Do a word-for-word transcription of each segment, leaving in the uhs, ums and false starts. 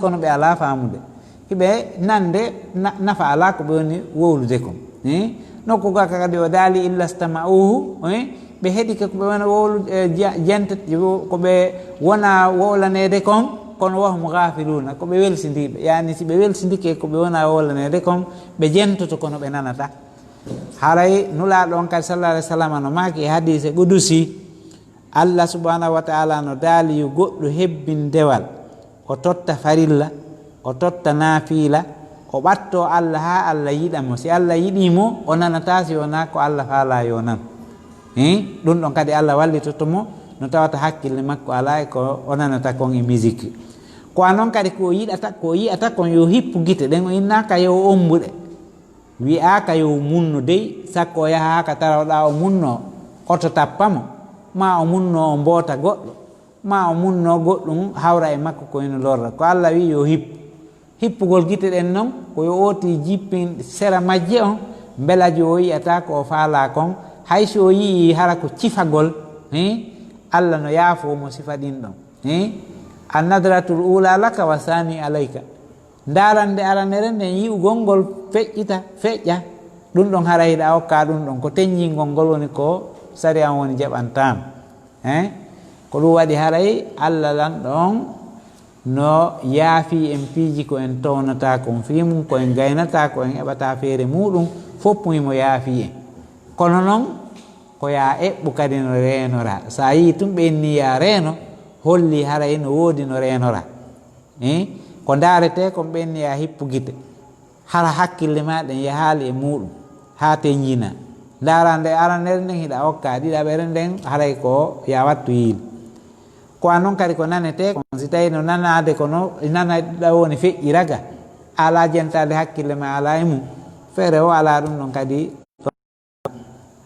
kono ɓe alaa faamude. Hiɓe nande na-, nafa alaa ko ɓe woni wowlude kon. Eh? Nokku ga kadi o daali, "Illa stama'uhu." Eh? Ɓe heɗike ko ɓe wona wowlude, eh, ja-, jente-, ko ɓe wona wowlaneede kon, kono wa hum ghafiluuna, ko ɓe welsindiiɓe. Yani si ɓe welsindike ko ɓe wona wowlaneede kon, ɓe jentoto kono ɓe nanata. Haray Nulaaɗo on kadi sallallahu alaihi wasallam no maaki e hadiise qudusi, Allah subhanahu wa ta'ala no daali yo goɗɗo hebbin dewal, o totta farilla, o totta naafiila, o ɓatto Allah haa Allah yiɗa mo. Si Allah yiɗi mo, o nanata si wonaa ko Allah faalaa yo nan. Hin? Ɗum ɗon kadi Allah wallitoto mo, no tawata hakkille makko alaa e ko o nanata kon e musique. Ko a non kadi ko o yiɗata, ko o yi'ata kon yo hippu gite ɗen, o innaaka yo o ombuɗe. Wi'aaka yo munno dey, sakko o yaha haa ka tarawɗaa o munno, oto tappa mo, maa o munno o mboota goɗɗo, maa o munno goɗɗum hawra e makko ko ino lorra. Ko Allah wi'i yo hippu. Hippugol gite ɗen non, ko yo ooti jippin sera majje on, mbela jo o yi'ata ko o faalaa kon, hay so o yi'i hara ko cifagol, he, Allah no yaafoo mo sifa ɗin ɗon. He? Annadratul ula laka wa sani alayka. Ndarande aranere nden yi'ugol ngol feƴƴita, feƴƴa. Ɗum ɗon haray hiɗa okka ɗum ɗon. Ko tenjingol ngol woni ko sariya on woni jaɓantaama. Eh? Ko ɗum waɗi haray Allah lanɗo on no yaafi en piiji ko en townata kon fii mum, ko en gaynata, ko en eɓata feere muɗum, fof himo yaafi en. Kono non, ko yaa eɓɓu kadi no reenora. So a yii tun ɓe inni yaa reeno, holli haray no woodi no reenora. Eh? Ko ndaaretee kon ɓe inni yaa hippu gite. Hara hakkille maa ɗen yahaali e muuɗum, haa tenjina. Ndaara nde aranere nden hiɗa okka, ɗiɗaɓere nden haray ko yaa wattu yiili. Ko a non kadi ko nanetee kon, si tawi no nanaade kono, nana ɗa woni feƴƴi raga, alaa jentaade hakkille maa alaa e mum. Feere o alaa ɗum ɗon kadi.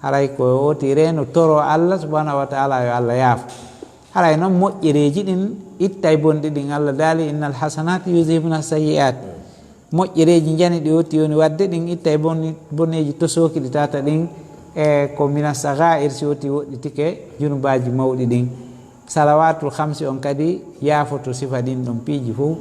Haray ko woti reeno toro Allah subhanahu wa ta'ala yo Allah yaafo. Haray non moƴƴereeji ɗin ittay bonɗi ɗin. Allah daali, "Innal hasanati yuzhibna sayyi'at." Moƴƴereeji njani ɗi woti woni wadde ɗin ittay bonni-, bonneeji tosooki ɗi tata ɗin. E ko mina sagair si woti woɗɗitike junubaaji mawɗi ɗin. Salawaatul khamsi on kadi yaafoto sifa ɗin ɗon piiji fof.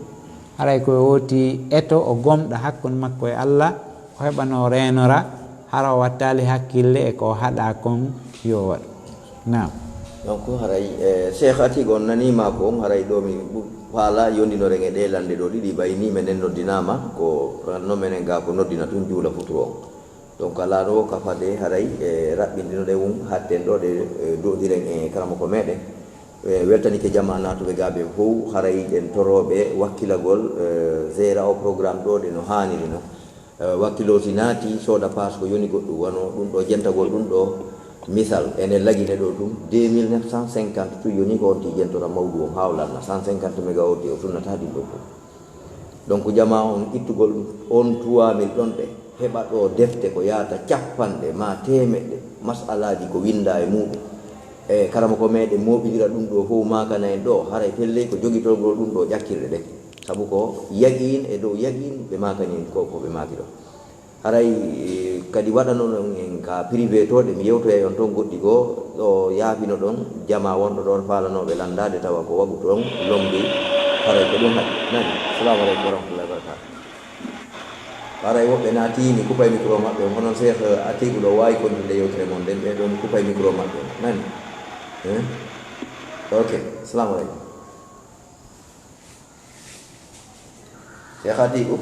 Haray ko o woti eto o gomɗa hakkunde makko e Allah, o heɓano reenora, hara o wattaali hakkille e ko o haɗa kon yo o waɗu. Naam. Donc, haray, eh, Cheikh Atiq on nanii maako on, haray ɗo mi ɓu-, faala yondinoren e ɗee lande ɗo ɗiɗi, ɓay ni menen noddinaama, ko ranno menen ga ko noddina tun juula futuro on. Donc, alaa ɗo ka fade haray, e, raɓɓindinoɗen wun hatten ɗo ɗe, e, do'odiren e karamoko meɗen. E, weltanike jamaa naatuɓe ga ɓe fow, haray ɗen torooɓe wakkilagol, e, gera o programme ɗo ɗe no haaniri non. E, wakkiloo si naati sooda paas ko yoni goɗɗum, wano ɗum ɗo jentagol ɗum ɗo, misal, enen lagine ɗo ɗum, deux mille neuf cent cinquante tun yoni ko on ti jentora mawdu on hawlanna, cent cinquante méga o ti o sunnata ɗum ɗo fow. Donc, jamaa on ittugol on trois mille ɗon ɗe, heɓa ɗo defte ko yaata cappanɗe ma teemeɗɗe, masalaaji ko winnda e muuɗum. E karamoko meɗen mooɓindira ɗum ɗo fow maakana en ɗo, haray pelley ko jogitolgol ɗum ɗo ƴakkirɗe ɗen. Sabu ko yaqiin e dow yaqiin ɓe maakani en ko, ko ɓe maaki ɗo. Haray, eh, kadi waɗanoɗon en ka privé to ɗe mi yewtoyay on ton goɗɗi goo, ɗo yaafino ɗon jamaa wonɗo ɗon faalanooɓe lanndaade tawa ko waɗu ton lombi, haray ko ɗum haɗi. Nani? Assalamu aleykum wa rahmatullahi wa barakatuh. Haray woɓɓe naati, mi kupay micro maɓɓe on, onon Cheikh Atiqu ɗo waawi kontude yewtere mon nden, ɓe ɗon kupay micro maɓɓe on. Nani? Eh? Ok, assalamu aleykum. Cheikh Atiqu.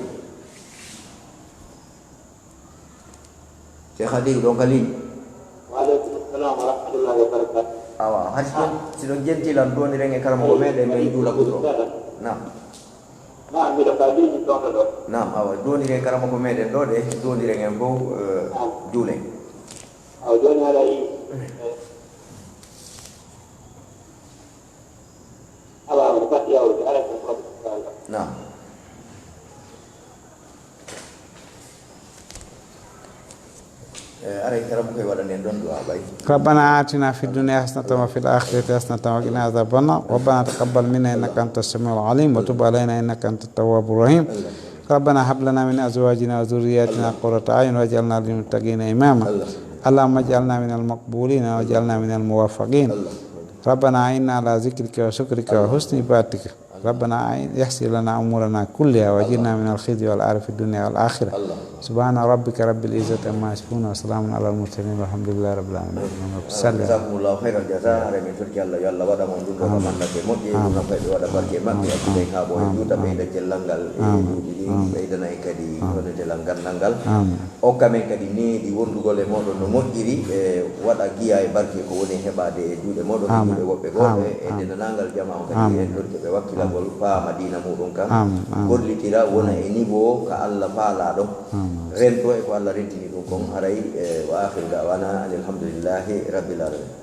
Cheikh Atiqu ɗon ka ligne. Wa aleykum salam wa rahmatullahi wa barakatuh. Awa, hay si ɗon, si ɗon jenti lan, duwondiren e karamoko meɗen men Juula Kutro. Naam. Naam, miɗo ka ligne ɗon ɗo. Naam, awa, duwondiren e karamoko meɗen ɗo ɗe, duwondiren en fow, eh, Naam. Juulen. Awa, jooni haray, eh, Awa, on fati yawde, aray ko problème, inchallah. Naam. Eh, aray karam koy waɗanen ɗon du'a bay. ربنا آتنا في الدنيا حسنة وفي الآخرة حسنة وقنا عذاب النار. ربنا تقبل منا إنك أنت السميع العليم وتب علينا إنك أنت التواب الرحيم. ربنا هب لنا من أزواجنا وذرياتنا قرة أعين واجعلنا للمتقين إماما. اللهم اجعلنا من المقبولين واجعلنا من الموفقين. ربنا أعنا على ذكرك وشكرك وحسن عبادتك. ربنا أن يسر لنا أمورنا كلها وأجرنا من الخزي والعار في الدنيا والآخرة. سبحان ربك رب العزة عما يصفون وسلام على المرسلين والحمد لله رب العالمين. Salli. Jazakumullahu khairal jaza. Hare min torki Allah, yo Allah waɗa mon ɗum ɗo ko mannata e moƴƴe, ɗum no fayɓe waɗa barke e maɓɓe, accude en haa ɓooya juuta, ɓeyda cellal ngal e duuɓi ɗi, ɓeydana en kadi hono cellal ganndal ngal. Okka men kadi needi wondugol e mooɗon no moƴƴiri, e waɗa giya e barke ko woni heɓaade e juuɗe mooɗon e juuɗe woɓɓe goo, e e denndaangal jamaa on kadi, en torike ɓe wakkilagol, faama diina muuɗum kan, gollitira, wona e niveau ka Allah faalaa ɗon, rento e ko Allah rentini ɗum kon, haray, e wa akhiru da'wana anil hamdulillahi rabbil alamin.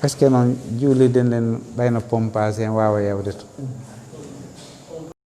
Est-ce que noon juulirde nden ɓayno pompage en waawa yawde to?